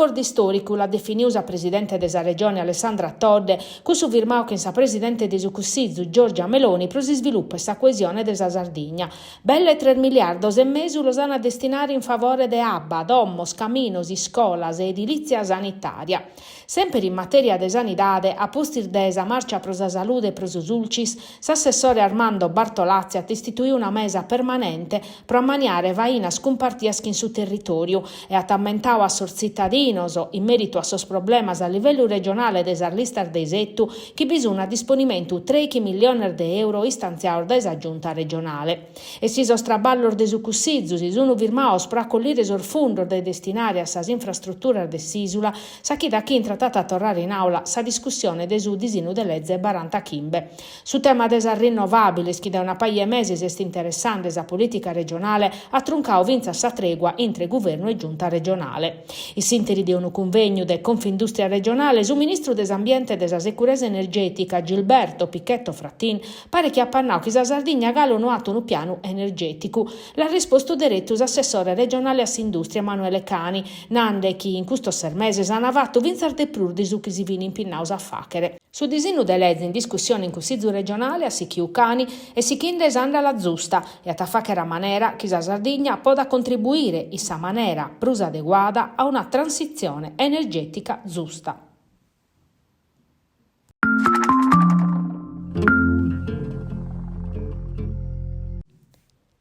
Acordu istòricu l'at definiu sa presidente de sa Regione Alessandra Todde, cussu firmau chin sa presidente de su Cussizu Giorgia Meloni pro s'isvilupu e sa coesione de sa Sardigna. Belle tres miliardos e mesu los an a destinare in favore de abba, domos, caminos, iscolas e edilìtzia sanitària. Semper in matèria de sanidade, a pustis de sa Marcia pro sa Salude e pro su Sulcis, s'assessore Armando Bartolazzi at istituiu una mesa permanente pro ammaniare fainas cumpartias chin su territòriu e at ammentau a sos tzitadinos, in mèritu a sos problemas a livellu regionale de sas listas de isetu, chi bi sun a disponimentu trèichi milliones de euro istantziados dae sa Giunta regionale. E si sos traballos de su Cussizu si sun firmados pro acollire sos fundos de destinare a sas infrastruturas de s'ìsula, sa chida chi intrat at a torrare in àula sa discussione de su disinnu de leze barantachimbe. Su tema de sas rinnovàbiles, chi dae una paja 'e meses est interessende sa polìtica regionale, at truncadu fintzas sa trègua intre guvernu e giunta regionale. In s'ìnteri de unu cunvegnu de Confindustria regionale, su ministru de s'Ambiente e de sa Securesa Energètica, Gilberto Pichetto Fratin, paret chi apat nau chi sa Sardigna galu no at unu pianu energèticu. L'at rispostu deretu s'assessore regionale a s'Indùstria Emanuele Cani, nande chi in custos ses meses ant fatu fintzas de prus de su chi si fin impinnados a fàghere. Su disinnu de leze in discussione in Cussizu regionale, at sichiu Cani, est sichinde s'àndala zusta e at a fàghere a manera chi sa Sardigna podat contribuire in sa manera prus adeguada a una transitzione energètica zusta.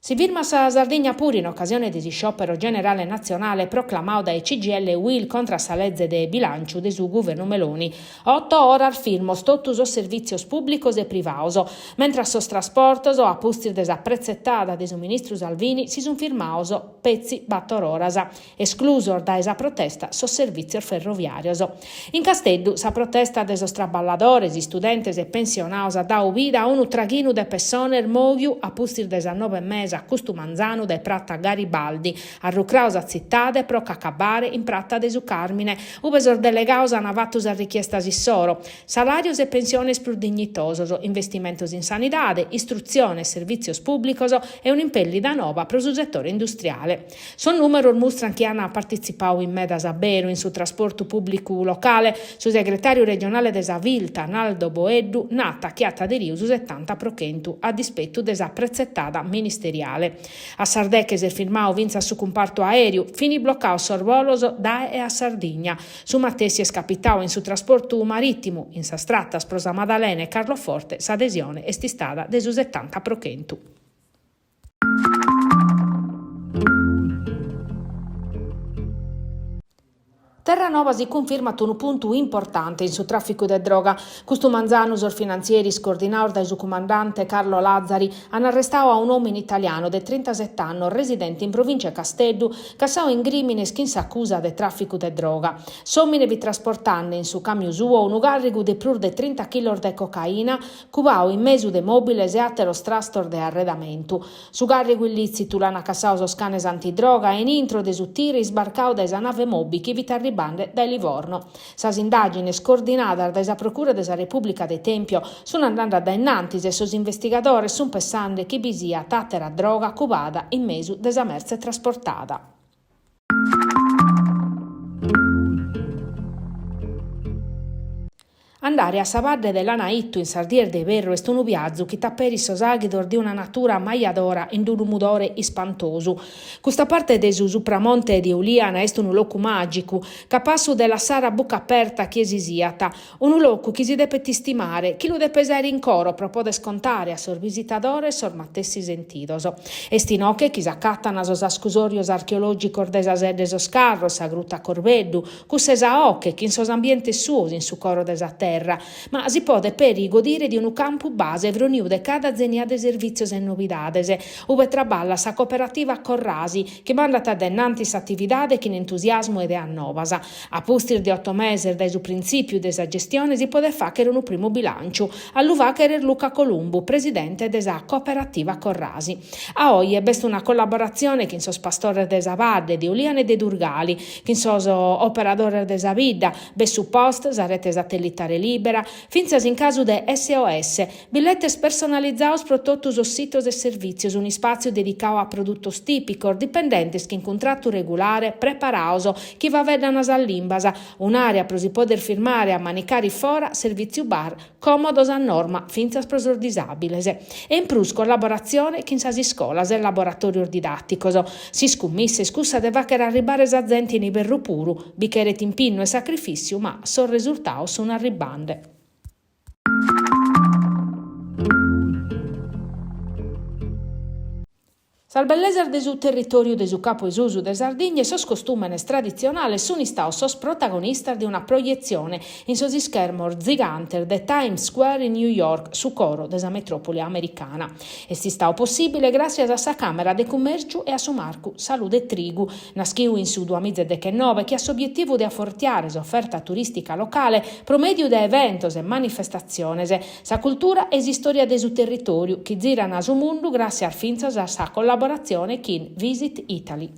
Si firmat sa Sardigna puru in ocasione de s'isciòpero generale natzionale proclamadu dae CGIL e Uil contra a sa leze de bilànciu de su guvernu Meloni. Oto oras firmos totu sos servìtzios pùblicos e privados, mentras sos trasportos, a pustis de sa pretzetada de su ministru Salvini, si sunt firmados petzi bator oras. Esclusos dae sa protesta sos servìtzios ferroviàrios. In Casteddu sa protesta de sos traballadores, istudentes e pensionados at dadu vida a unu traghinu de pessones mòghiu a pustis de sas nobe e mesa custu manzanu dae prata Garibaldi, at rucradu sa tzitade pro ch'acabare in prata de su Càrmine, ube sos delegados ant fatu sas richiestas issoro, salàrios e pensiones prus dignitosos, investimentos in sanidade, istrutzione e servìtzios pùblicos e un'impèllida noba pro su setore industriale. Sos nùmeros mustrant chi ant partitzipadu in medas a beru in su trasportu pùblicu locale. Su segretàriu regionale de sa Filta, Naldo Boeddu, nat chi at aderidu su setanta pro chentu, a dispetu de sa pretzetada ministeriale. A sas deche s'est firmadu fintzas su cumpartu aèreu, fini blocados sos bolos dae e a Sardigna. Su matessi est capitadu in su trasportu marìtimu, in sas tratas pro sa Madalena e Carloforte s'adesione est istada de su setanta pro chentu. Terranova si cunfirmat unu puntu importante in su tràficu de droga. Custu manzanu sos finantzieris coordinados dae su cumandante Carlo Lazzari an arrestadu a un'òmine italianu de trintasete annos residente in provìncia 'e Casteddu, cassadu in grìmines chin s'acusa de tràficu de droga. S'òmine fit trasportende in su càmiu suo unu càrrigu de prus de trinta chilos de cocaina, cubadu in mesu de mòbiles e àteros trastos de arredamentu. Su càrrigu illìtzitu l'ant cassadu sos canes antidroga in intro de su tir isbarcadu dae sa nave Moby chi fit arribende dae Livorno. Sas indàgines, coordinadas dae sa Procura de sa Repùblica de Tempio, sunt andende a dae in antis e sos investigadores sunt pessende chi bi siat àtera droga cubada in mesu de sa mertze trasportada. Andare a sa badde de Lanaittu in sas dies de iberru est unu biazu chi t'aperit sos àghidos de una natura ammajadora in unu mudore ispantosu. Custa parte de su Supramonte de Ulìana est unu locu màgicu, capassu de lassare a buca aperta chie si siat. Unu locu chi si depet istimare, chi lu depes àere in coro pro poder contare a sos visitadores sos matessi sentidos. Est inoche chi s'acatan sos ascusorjos archeològicos de sa Sedda 'e sos Carros, sa Gruta Corbeddu, Cussa 'e sa 'Oche, chin sos ambientes suos in su coro de sa terra, ma si podet peri godire de unu campu base fruniu de cada zenia de servìtzios e novidades, ube traballat sa cooperativa Corrasi, chi mandat a dae s'atividade chin entusiasmu e ideas novas. A pustis de oto meses dae su printzìpiu de sa gestione si podet fàghere unu primu bilànciu. A lu fàghere est Luca Columbu, presidente de sa cooperativa Corrasi. A oje b'est una collaboratzione chin sos pastores de sa badde, de Ulìana e de Durgali, Chin sos operadores de sa bidda, b'est su post, sa rete satellitare. lìbera, fintzas in casu de SOS, billetes personalizados pro totu sos sitos e servìtzios, un'ispàtziu dedicadu a produtos tìpicos, dipendentes chin cuntratu regulare, preparados, chi faeddan sas limbas, un'àrea pro si poder firmare a manicare fora, servìtziu bar, còmodos a norma fintzas pro sos disàbiles e in prus collaboratzione chin sas iscolas e laboratòrios didàticos. S'iscummissa est cussa de fàghere arribbare sa zente in iberru puru, bi cheret impinnu e sacrifìssiu ma sos resurtados sun arribbande. Sas bellesas de su territòriu de su Capu 'e Susu de Sardigna e sos costùmenes traditzionales sunt istados sos protagonistas de una proietzione in sos ischermos zigantes de Times Square in New York, su coro de sa metròpoli americana. Est istadu possìbile gràssias a sa Càmera de Cummèrciu e a su marcu Salude Trigu, naschidu in su duamiza e dechenobe, chi at s'obietivu de afortiare s'oferta turìstica locale pro mèdiu de eventos e manifestatziones. Sa cultura e s'istòria de su territòriu, chi ziran su mundu gràssias fintzas a sa collaboratzione chin Visit Italy.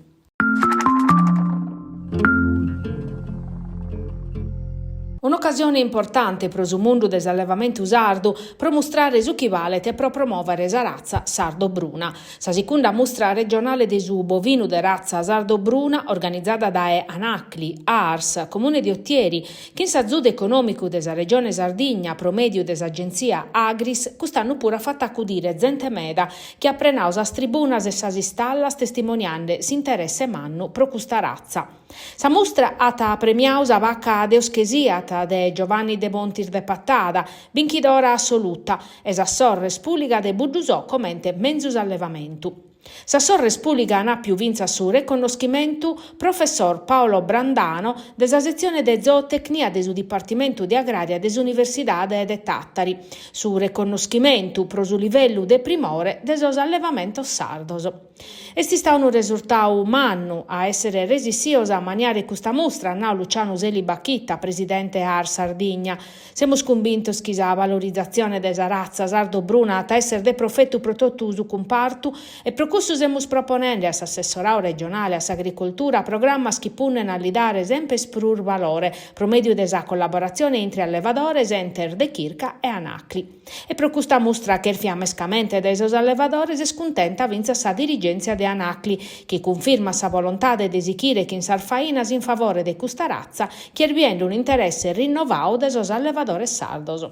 Un'ocasione importante pro su mundu de s'allevamentu sardu pro mustrare su chi balet e pro promòvere sa ratza sardo-bruna. Sa sicunda mustra regionale de su bovinu de ratza sardo-bruna, organizada dae Anacli, Ars, Comune de Otieri, Chin s'azudu econòmicu de sa Regione Sardigna pro mèdiu de s'agentzia Agris, cust'annu puru at fatu acudire zente meda chi at prenadu sas tribunas e sas istallas testimoniende s'interesse mannu pro custa ratza. Sa mustra at premiadu sa vaca Deus che siat de Giovanni De Montis de Patada, binchidora assoluta, e sas sorres Puliga de Buddusò comente menzus allevamentu. Sas sorres Puliga an àpiu fintzas su reconnoschimentu Professor Paolo Brandano de sa setzione de Zootecnia de su Dipartimentu de Agrària de s'Universidade de Tàtari, su reconnoschimentu pro su livellu de primore de sos allevamentos sardos. Est istadu unu resurtadu mannu a èssere resissios a ammaniare custa mustra, at nadu Lucianu Seli Bacchitta, presidente Ars Sardigna. Semus cumbintos chi sa valorizatzione de sa ratza sardo-bruna at a èssere de profetu pro totu su cumpartu e pro cussu semus proponende a s'assessoradu regionale a s'agricoltura programmas chi punnen a li dare semper prus valore pro mèdiu de sa collaboratzione intre allevadores, entes de chirca e Anacli. E pro custa mustra chèrfia mescamente dae sos allevadores est cuntenta fintzas sa dirigèntzia de Anacli, chi cunfirmat sa volontade de sighire chin sas fainas in favore de custa ratza chi est biende un'interesse rinnovadu de sos allevadores sardos.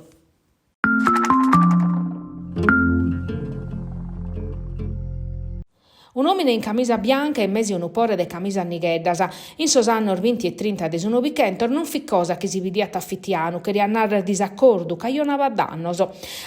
Un'òmine in camisa bianca in mesu 'e unu pore de camisas nigheddas. In sos annos binti e trinta de su Nobichentos non fit cosa chi si bidiat a fitianu, cheriat narrer disacordu, cajonabat dannos.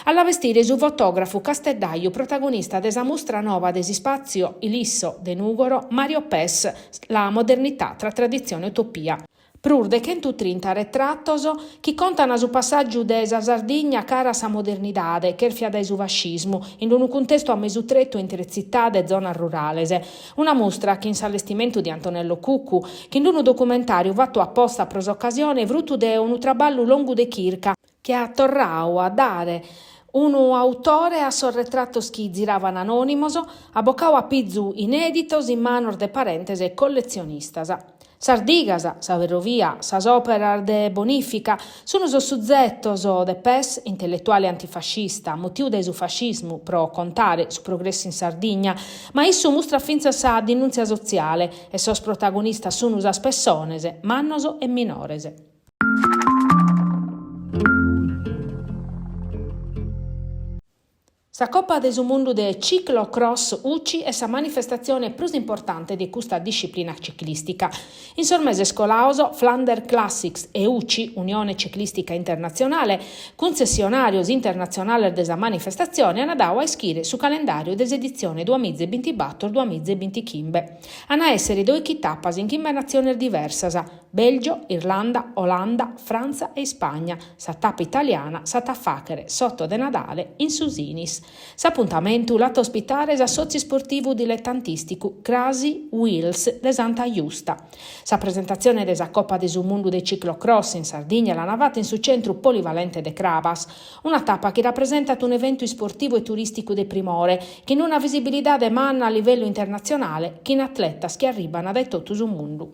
A la bestire su fotògrafu casteddaju protagonista de sa mustra nova de s'ispàtziu Ilisso de Nùgoro, Mario Pes, La modernità tra tradizione e utopia. Prus de chentutrinta retratos chi contan su passàgiu de sa Sardigna cara a sa modernidade, chèrfia dae su fascismu, in unu cuntestu a mesu tretu intre tzitade e zonas rurales. Una mustra chin s'allestimentu de Antonello Cuccu, chin unu documentàriu fatu aposta pro s'ocasione frutu de unu traballu longu de chirca, chi at torradu a dare unu autore a sos retratos chi ziraban anònimos, at bocadu a pizu inèditos in manos de parentes e colletzionistas. Sas digas, sa ferrovia, sas òperas de bonìfica sunt sos suzetos de Pes, intelletuale antifascista, mutiu dae su fascismu pro contare su progressu in Sardigna, ma issu mustrat fintzas sa dinùntzia sotziale e sos protagonistas sunt sas pessones, mannos e minores. Sa Copa de su Mundu de Ciclocross UCI est sa manifestatzione prus importante de custa disciplina ciclìstica. In sos meses colados, Flanders Classics e UCI, Unione Ciclìstica Internatzionale, cuntzessionàrios internatzionales de sa manifestatzione, ant dadu a ischire su calendàriu de s'editzione duamiza e bintibator duamiza e bintichimbe. An a èssere doichi tapas in chimbe natziones diversas, Bèlgio, Irlanda, Olanda, Frantza e Ispagna, sa tapa italiana s'at a fàghere s'oto de Nadale in su Sinis. S'apuntamentu l'at a ospitare s'assòtziu isportivu diletantìsticu Crazy Wheels de Santa Justa. Sa presentatzione de sa Copa de su Mundu de Ciclocross in Sardigna l'ant fata in su Centru Polivalente de Crabas, una tapa chi rapresentat un'eventu isportivu e turìsticu de primore, chin una visibilidade manna a livellu internatzionale, chin atletas chi arribant dae totu su mundu.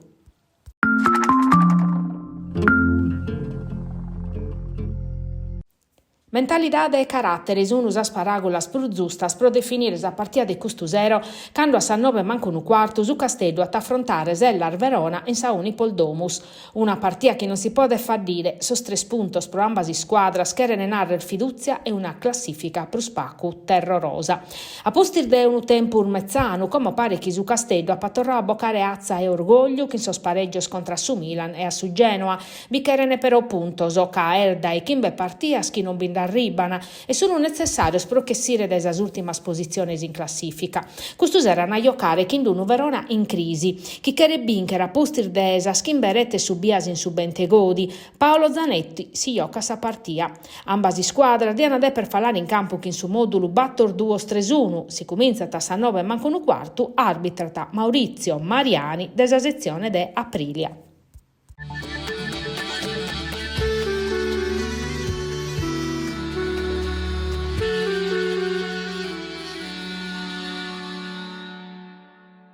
Mentalidade e caràtere sun sas paràgulas prus zustas pro definire sa partia de custu sero, cando a sas nobe mancu unu cuartu su Casteddu at a afrontare s'Hellas Verona in sa Unipol Domus. Una partia chi non si podet faddire, sos tres puntos pro ambas iscuadras cheren narrer fidùtzia e una classìfica prus pacu terrorosa. A pustis de unu tempus metzanu, como paret chi su Casteddu apat torradu a bocare atza e orgògliu chin sos parègios contra a su Milan e a su Genoa. Bi cheren però puntos, ca est dae chimbe partias chi non bi nd'arriban e sunu netzessàrios pro chessire dae sas ùrtimas positziones in classìfica. Custu sero an a jocare chin unu Verona in crisi, chi cheret bìnchere a pustis de sas chimbe retes subias in su Bentegodi. Paolo Zanetti si jocat sa partia. Ambas iscuadras diant deper falare in campu chin su mòdulu bator duos tres unu, si cumintzat a sas nobe mancu unu cuartu, arbitrat Maurizio Mariani de sa setzione de Aprilia.